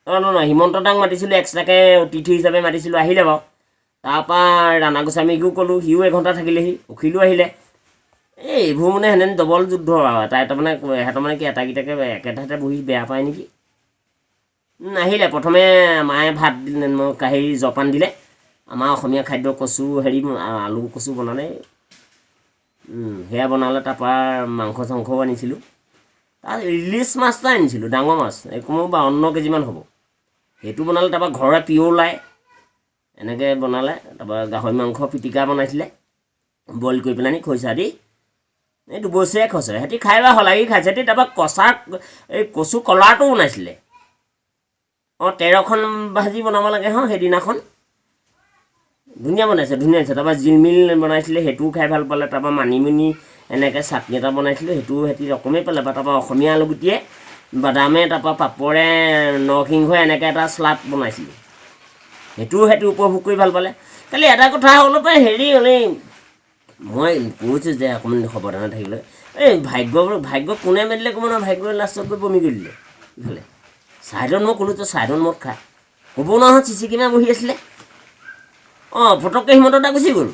অঁ, নহয়, হিমন্ত দাক মাতিছিলোঁ এক্সট্ৰাকৈ, অতিথি হিচাপে মাতিছিলোঁ, আহিলে বাৰু। তাৰপৰা ৰাণা গোস্বামীকো ক'লোঁ, সিও এঘণ্টা থাকিলেহি। অখিলো আহিলে। এই এইবোৰ মানে সেনেহেন ডবল যুদ্ধ আৰু এটা এটা মানে সিহঁতৰ মানে কি এটাইকেইটাকে একে ঠাইতে বহি বেয়া পায় নেকি। আহিলে প্ৰথমে মায়ে ভাত দিলে, মোক হেৰি জলপান দিলে। আমাৰ অসমীয়া খাদ্য কচু হেৰি আলু কচু বনালে, সেয়া বনালে। তাৰপৰা মাংস চাংসও আনিছিলোঁ। তাত ইলিচ মাছ এটা আনিছিলোঁ, ডাঙৰ মাছ, এই কমেও 52 কেজিমান হ'ব। সেইটো বনালে। তাৰপৰা ঘৰৰে পিয়ৰ লাই এনেকৈ বনালে। তাৰপৰা গাহৰি মাংস পিটিকা বনাইছিলে, বইল কৰি পেলানি খৰিচা দি। এই দুবছৰীয়া খচে সিহঁতি খাই বা শলাগি খাইছে সিহঁতি। তাৰপৰা কচা এই কচু কলাৰটো বনাইছিলে। অঁ, 13খন ভাজি বনাব লাগে। হ, সেইদিনাখন ধুনীয়া বনাইছে, ধুনীয়া হৈছে। তাৰপৰা জিলমিল বনাইছিলে, সেইটোও খাই ভাল পালে। তাৰপৰা মানিমুনি এনেকৈ চাটনি এটা বনাইছিলোঁ, সেইটোও সিহঁতি ৰকমেই পালে। তাৰপৰা অসমীয়া আলুগুটিয়ে বাদামে, তাৰপৰা পাপৰে, নৰসিংহ এনেকৈ এটা চালাড বনাইছিলোঁ, সেইটোও সিহঁতি উপভোগ কৰি ভাল পালে। খালি এটা কথা হ'ল পাই হেৰি হ'ল, এই মই কৈছোঁ যে অকণমান সাৱধানে থাকিবলৈ। এই ভাগ্য ভাগ্য কোনে মেলিলে ক'ব নহয়, ভাগ্যই লাষ্টত গৈ বমি কৰি দিলে। ইফালে ছাইডত মই ক'লোঁ যে ছাইডত মদ খা, ক'ব নহয়, চি চি কেমেৰা বহি আছিলে। অঁ, ফটককৈ হিমন্ত দা গুচি গ'ল,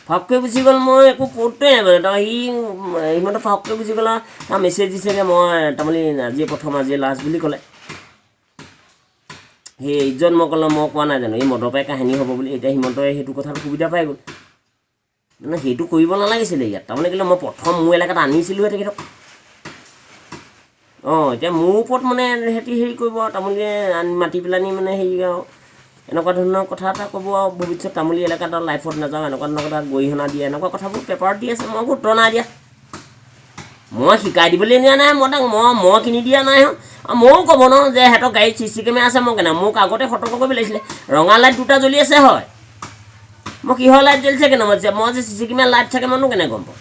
ফাপকৈ গুচি গ'ল। মই একো ক'তোৱে নাই মানে। তাৰপৰা সি হিমন্ত ফাপকৈ গুচি গ'ল আৰু তাৰ মেছেজ দিছেগৈ, মই তাৰমানে আজিয়ে প্ৰথম আজিয়ে লাষ্ট বুলি ক'লে। সেই ইজ্জত মই ক'লে, মই কোৱা নাই জানো এই মদৰ পৰাই কাহিনী হ'ব বুলি? এতিয়া হিমন্তই সেইটো কথাটো সুবিধা পাই গ'ল। মানে সেইটো কৰিব নালাগিছিলে ইয়াত। তাৰমানে কেলৈ মই প্ৰথম মোৰ এলেকাত আনিছিলোঁহে তেখেতক। অঁ, এতিয়া মোৰ ওপৰত মানে সিহঁতি হেৰি কৰিব আৰু তামুলীয়ে মাতি পেলানি মানে হেৰি আৰু এনেকুৱা ধৰণৰ কথা এটা ক'ব আৰু ভৱিষ্যত তামুলী এলেকাত আৰু লাইফত নাযাওঁ, এনেকুৱা ধৰণৰ কথা গৰিহণা দিয়ে। এনেকুৱা কথাবোৰ পেপাৰত দি আছে, মই গুৰুত্ব নাই দিয়া। মই শিকাই দিবলৈ নিয়া নাই। মই তাক মই কিনি দিয়া নাই। আৰু ময়ো ক'ব ন যে সিহঁতৰ গাড়ীত চি চি কেমেৰা আছে। মই কেনে মোক আগতে সতৰ্ক কৰিব লাগিছিলে। ৰঙা লাইট দুটা জ্বলি আছে হয়, মই কিহৰ লাইট জ্বলিছে কেনে মই যে চি চি কেমেৰা লাইট থাকে মইনো কেনে গম পাওঁ?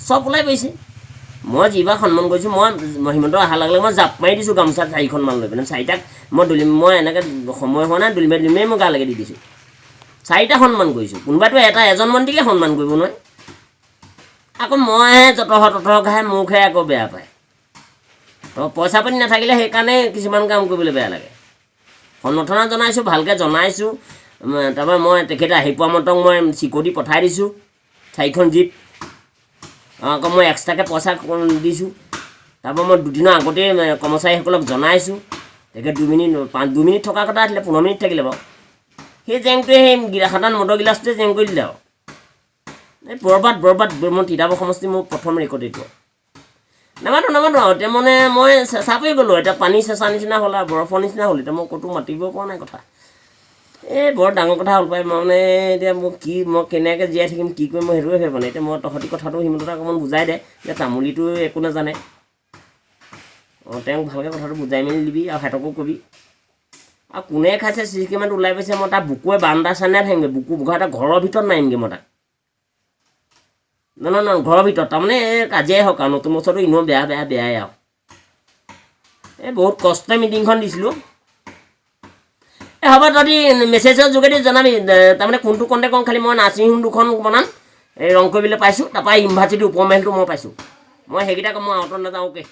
চব ওলাই পৰিছে। মই যিবাৰ সন্মান কৰিছোঁ, মই হিমন্ত অহাৰ লগে লগে মই জাপ মাৰি দিছোঁ গামোচা চাৰিখনমান লৈ পেলাই। চাৰিটাক মই দলি মই এনেকৈ সময় হোৱা নাই, দলিমাই দলিমাই মই গালৈকে দি দিছোঁ। চাৰিটা সন্মান কৰিছোঁ। কোনোবাতো এটা এজন মন্ত্ৰীকে সন্মান কৰিব নোৱাৰে। আকৌ মইহে যতহ ততহ খাই মোকহে আকৌ বেয়া পায়। তো পইচা পাতি নাথাকিলে সেইকাৰণে কিছুমান কাম কৰিবলৈ বেয়া লাগে। সম্বৰ্ধনা জনাইছোঁ, ভালকৈ জনাইছোঁ। তাৰপৰা মই তেখেতে আহি পোৱা মতক মই চিকিউৰিটি পঠাই দিছোঁ, চাৰিখন জীপ। আকৌ মই এক্সট্ৰাকৈ পইচা দিছোঁ। তাৰপৰা মই দুদিনৰ আগতেই কৰ্মচাৰীসকলক জনাইছোঁ। তেখেত 2 মিনিট 5 2 মিনিট থকা কথা আছিলে, 15 মিনিট থাকিলে বাৰু। সেই জেংটোৱে, সেই সাধাৰণ মদৰ গিলাচটোৱে জেং কৰি দিলে। আৰু এই বৰবাদ, বৰবাদ। মই তিতাবৰ সমষ্টি মোৰ প্ৰথম ৰেকৰ্ড এইটো। নামাতো, নামাতো আৰু। এতিয়া মানে মই চেঁচা পৰি গ'লোঁ। এতিয়া পানী চেঁচা নিচিনা হ'ল আৰু বৰফৰ নিচিনা হ'ল। এতিয়া মই ক'তো মাতিব পৰা নাই কথা। এই বৰ ডাঙৰ কথা হ'ল পাই। মই মানে এতিয়া মোক কি, মই কেনেকৈ জীয়াই থাকিম, কি কৰিম, মই সেইটোৱে ভাবিব নাই। এতিয়া মই তহঁতি কথাটো হিমন্তক অকণমান বুজাই দে যে তামুলীটো একো নাজানে। অঁ, তেওঁক ভালকৈ কথাটো বুজাই মেলি দিবি আৰু সিহঁতকো কবি। আৰু কোনে খাইছে, চি চি কেমেৰাত ওলাই পাইছে, মই তাৰ বুকুৱে বান্দা চান্দা ভাঙিমগৈ। বুকু ঘৰ এটা ঘৰৰ ভিতৰত মাৰিমগৈ মই তাক। নহয়, নহয়, ঘৰৰ ভিতৰত তাৰমানে এই কাজিয়াই হওক আৰু নতুন বছৰটো এনেও বেয়া বেয়া বেয়াই আৰু। এই বহুত কষ্টৰে মিটিংখন দিছিলোঁ। এই হ'ব, তহঁতি মেছেজৰ যোগেদি জনাবি। তাৰমানে কোনটো কণ্টেক্ট কৰোঁ। খালি মই নাৰ্ছিং হোম দুখন বনাম, এই ৰং কৰিবলৈ পাইছোঁ। তাৰপৰা ইউনিভাৰ্চিটি উপমেলটো মই পাইছোঁ। মই সেইকেইটা মই আউটত নাযাওঁ। অ'কে।